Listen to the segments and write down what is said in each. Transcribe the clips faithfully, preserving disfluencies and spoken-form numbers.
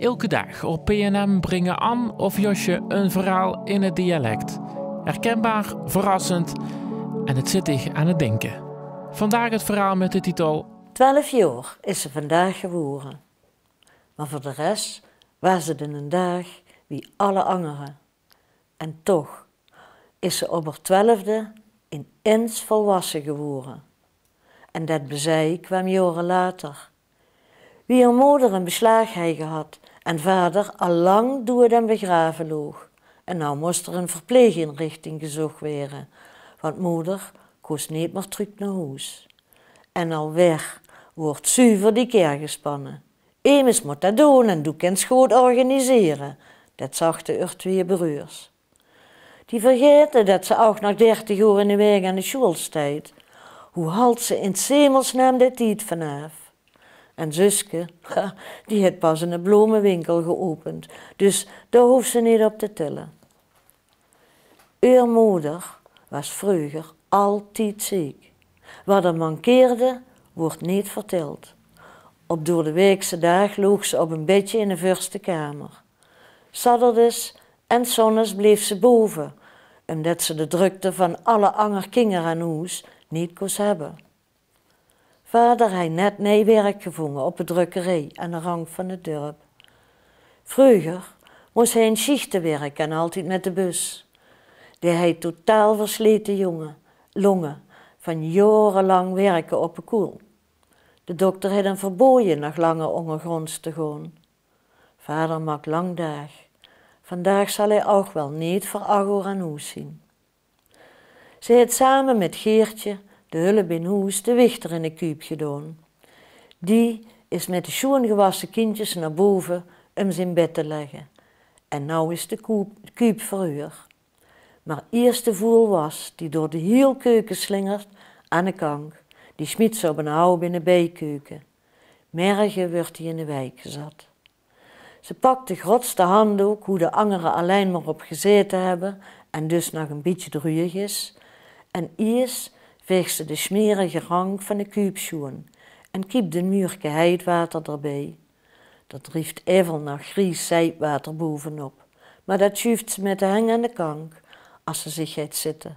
Elke daag op P N M bringe Ann of Josje een verhaal in het dialect. Herkenbaar, verrassend en het zit dich aan het denken. Vandaag het verhaal met de titel: Twelf jaor is ze vandaag gewore. Maar veur de res waas het een daag wie alle angere. En toch is ze op häör twelfde inins volwasse gewore. En det bezei kwaam jaore later. Wie häör moder een beslaag hei gehad en vader al lang doead en begrave loog. En now mós d'r een verpleeginrichting gezoch waere, want moder kós neet mier trök nao hoes. En alwer woort zuver die ker gespanne. Emes mót det doon en doe kins good organisere, det zagte häör twieë breurs. Die vergaete det ze ouch nog dertig oer in de waek aan de sjoeal steit. Hoe haalt ze in 's hemelsnaam de tied vanaaf? En zuske, ha, die het pas een blomewinkel geopend, dus dao hoof ze neet op te tille. Häör moder waas vreuger altied zeek. Wat d'r mankeerde, woort neet verteld. Op doordewaekse daag loog ze op een bedje in de veurste kamer. Saterdes en zonnes bleef ze bove, umdet ze de drökte van alle anger kinger aan hoes neet kós hebbe. Vader hei net nei werk gevonge op de drökkerie aan de rang van het dörp. Vreuger mós hei in sjichte werke en altied met de bus. Dae hei totaal verslete jonge, longe van jaorelang werke op de koel. De dokter het 'm verbaoje nog langer óngergronds te gaon. Vader maak lang daag. Vandaag zal hei ouch wel neet veur ach oer aan hoes zien. Ze het same met Geertje, de hulp in hoes, de wichter in de kuup gedaon. Die is met de sjoeangewasse kindjes nao bove um ze in bed te legge. En now is de koep-, kuup veur häör. Maar iers de voel was die door de hiel keuke slingert aan de kank, die smiet ze op een houw binne-bij keuke. Merge wuurt die in de wiek gezat. Ze pakt de grotste handdook, hoe de angere allein maar op gezaete hebbe en dus nog een bietje druueg is, en iers veegt ze de smerige rang van de kuup sjoean en kiept een muurke heit water d'rbij. D'r drieft evel nog gries zeipwater bovenop, maar det sjuuft ze met de heng aan de kank as ze zich geit zitte.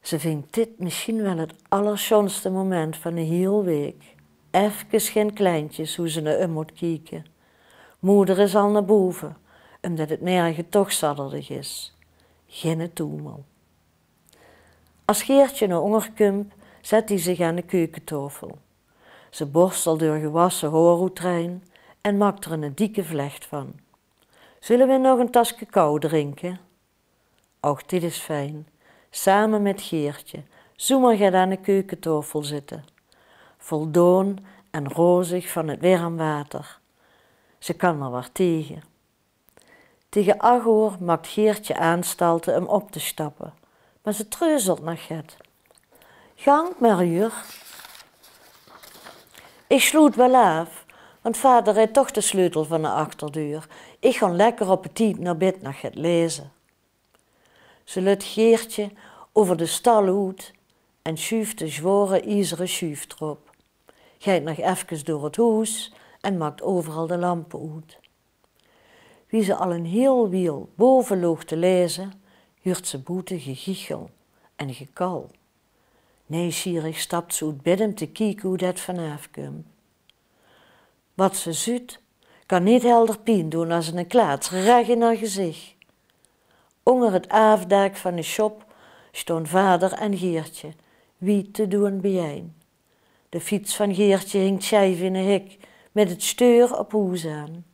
Ze vingt dit misschien wel het allersjoonste moment van de hiel waek. Efkes gen kleintjes hoe ze nao um mót kieke. Moder is al nao bove, umdet het merge toch saterdig is. Genne toemel. As Geertje nao ónger kump, zet die zich aan de keuketaofel. Ze borstelt häör gewasse haor oetrein en maakt d'r een dikke vlecht van. Zulle we nog een tas cacao drinke? Ouch dit is fijn. Same met Geertje, zoemer get aan de keuketaofel zitte. Voldaon en rozig van het werm water. Ze kan d'r waal tege. Tege ach oer maakt Geertje aanstalte um op te stappe, maar ze treuzelt nog get. Gank maar, jur. Ich sloet wel aaf, want vader het toch de sleutel van de achterdeur. Ich gaon lekker op de tied nao bed nog get laeze. Ze lut Geertje over de stal oet en sjuuft de zwaore iezere sjuuf d'rop. Geit nog efkes door het hoes en maakt overal de lampe oet. Wie ze al een hiel wiel bove loog te laeze, huurt ze boete gegiechel en gekal. Niesjierig stapt ze oet bed um te kieke hoe det vanaaf kump. Wat ze zuut, kan neet helder pien doon as een klaats rech in häör gezich. Ónger het aafdaak van de sjop staon vader en Geertje, wiet te doon biejein. De fiets van Geertje hingt sjeif in de hek, met het steur op hoes aan.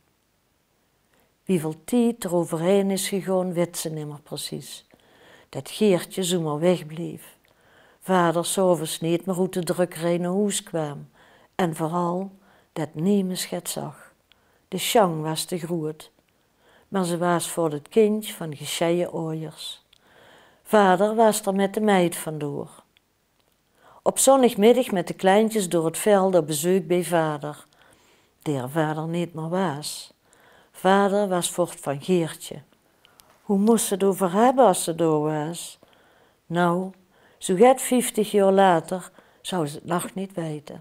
Wieväöl tied d'r overhaer is gegaon, wit ze nimmer precies. Det Geertje zoemer wegbleef. Vader 's aoves neet mier oet de drökkerie nao hoes kwaam. En veural det nemes get zag. De sjang waas te groeët. Maar ze waas veur det kindj van gesjeie aojers. Vader waas d'r met de meid vandoor. Op zóndigmiddig met de kleintjes door het veld op bezeuk bie vader, dae d'r vader neet mier waas. Vader waas voort van Geertje. Hoe mós ze het euver hebbe as ze dao waas? Nou, zoe get vieftig jaor later zou ze het nog neet weite.